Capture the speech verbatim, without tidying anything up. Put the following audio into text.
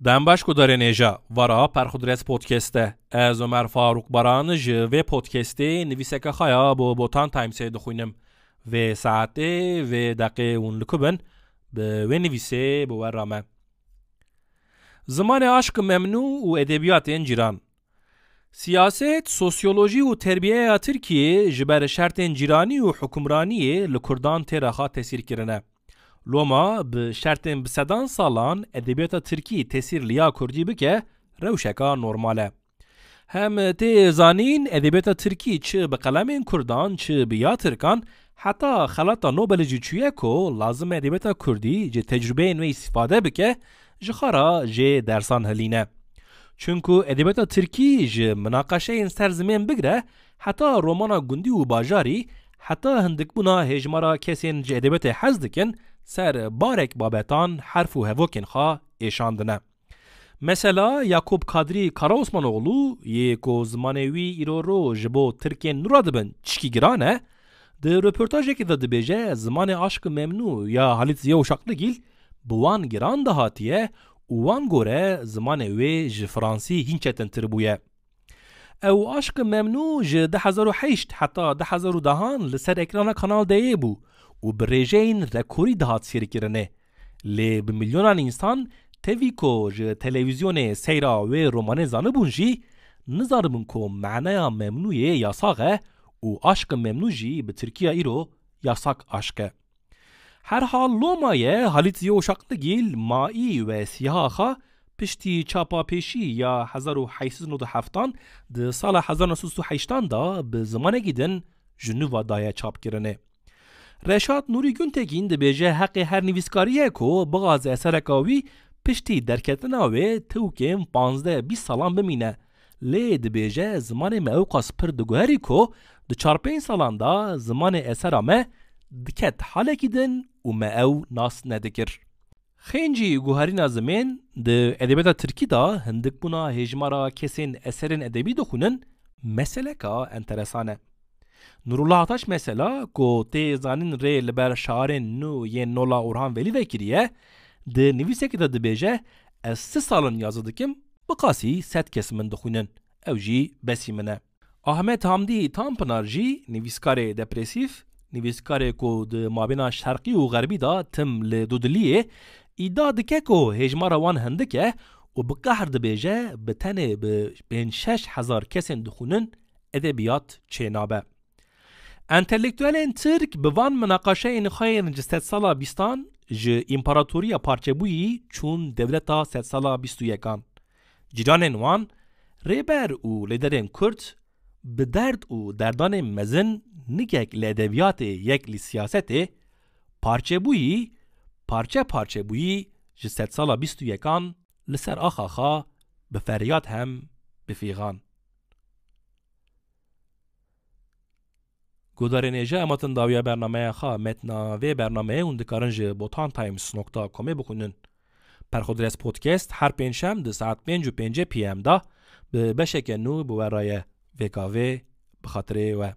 Dem baş gudarên hêja, vara Perxudres Podcast e. Ez Omer Farûk Baran ji vê podcastê nivîseke xwe ya bo Botan Timesê dixwînim. Vê saetê, vê deqê hûn li ku bin, bi wê nivîsê bi we re me. Zimanê aşk û memnû û edebiyatên cîran. Siyaset, sosyolojî û terbiyeya Tirkiyê ji ber şertên cîranî û hukimraniyê li Kurdan tê re xwe tesîr kirine. Loma bi şertên bi sedan salan edebiyata Tirkî tesîr li ya Kurdî bike, rewşeka normal e. Hem tê zanîn, edebiyata Tirkî çi bi qelemên Kurdan, çi bi ya Tirkan, heta xelata Nobelê jî çûye ku lazim e edebiyata Kurdî ji tecrûbeyên wê îstîfade bike, ji xwe re jê dersan hilîne. Çunku edebiyata Tirkî ji minaqeşeyên ser zimên bigre, heta romana gundî û bajarî, heta hindikbûna hêjmara kesên ji edebiyatê hez dikin, ser barek babetan, herf û hevokên xwe êşandine. Mesela Yakup Kadrî Karaosmanoğlu yê ku zimanê wî îro ro ji bo Tirkên nû re dibin çikî giran e, di röportajekê de dibêje, zimanê Aşk-ı Memnû ya Halit Ziya Uşaklıgil bi wan giran dihatiye û wan gore zimanê wê ji fransî hîn çetintir bûye. Ew Aşk-ı Memnû ji du hezar û heşt heta du hezar û dehan li ser ekrana Kanal D'yê bû û bi rêjeyên rekorî dihat sêrkirinê. Lê bi milyonan însan tevî ku ji televîzyonê seyra wê romanê zanibûn jî, nizanibûn ku maneya memnûyê yasax e û Aşk-ı Memnû jî bi tirkiya îro yasak aşk e. Herhal loma ye Halit Ziya Uşaklıgil maî we siyaha xwe piştî çapa pêşî ya hezar û heşt sed û nod û heftan di sala hezar neh sed û heştan de bi zimanekî din ji nû ve daye çapkirinê. Reşat Nûrî Guntekîn dibêje, heqê her nivîskarî ye ku bixwaze esereka wî piştî derketina wê tiwkên panzdeh bîst salan bimîne. Lê dibêje, zimanê me ewqas pir diguherî ku di çar pênc salan de zimanê esera me diket halekî din û me ew nas nedikir. Xêncî guherîna zimên di edebiyata tirkî de hindikbûna hêjmara kesên eserên edebî dixwînin meseleka enteresan e. Nurullah Ataş mesela ku tê zanîn rê li ber şairên nû yên Nola Orhan Velî vekiriye, di nivîsekê de dibêje, ez sih sal in yazî dikim, bi qasî sed kes min dixwînin. Ew jî besî min e. Ahmet Hamdî Tanpınar jî nivîskarê depresîf, nivîskarê ku di mabêna şerqî û xerbî de tim li dudiliyê, îdia dike ku hêjmara wan hindik e û bi qehr dibêje, bi tenê bi pênc şeş hezar kesên dixwînin edebiyat çênabe. Entelektuelên Tirk bi van minaqeşeyên xwe yên ji sedsala bîstan ji împaratoriya parçebûyî çûn dewleta sedsala bîst û yekan. Cîranên wan, rêber û lêderên Kurd bi derd û derdanên mezin nigek li edebiyatê yek li siyasetê, parçebûyî, parçe parçe bûyî ji sedsala bîst û yekan li ser axa xwe bi feryad hem bi fîxan. Guhdarên hêja, em hatin dawiya bernameya xwe. Metna vê bernameyê hûn dikarin ji botantimes nokta comê bixwînin. Perxudres Podcast her pêncşem di saet pênc û pêncî P M de bi beşeke nû bi we re ye. Vêka vê bi xatirê we.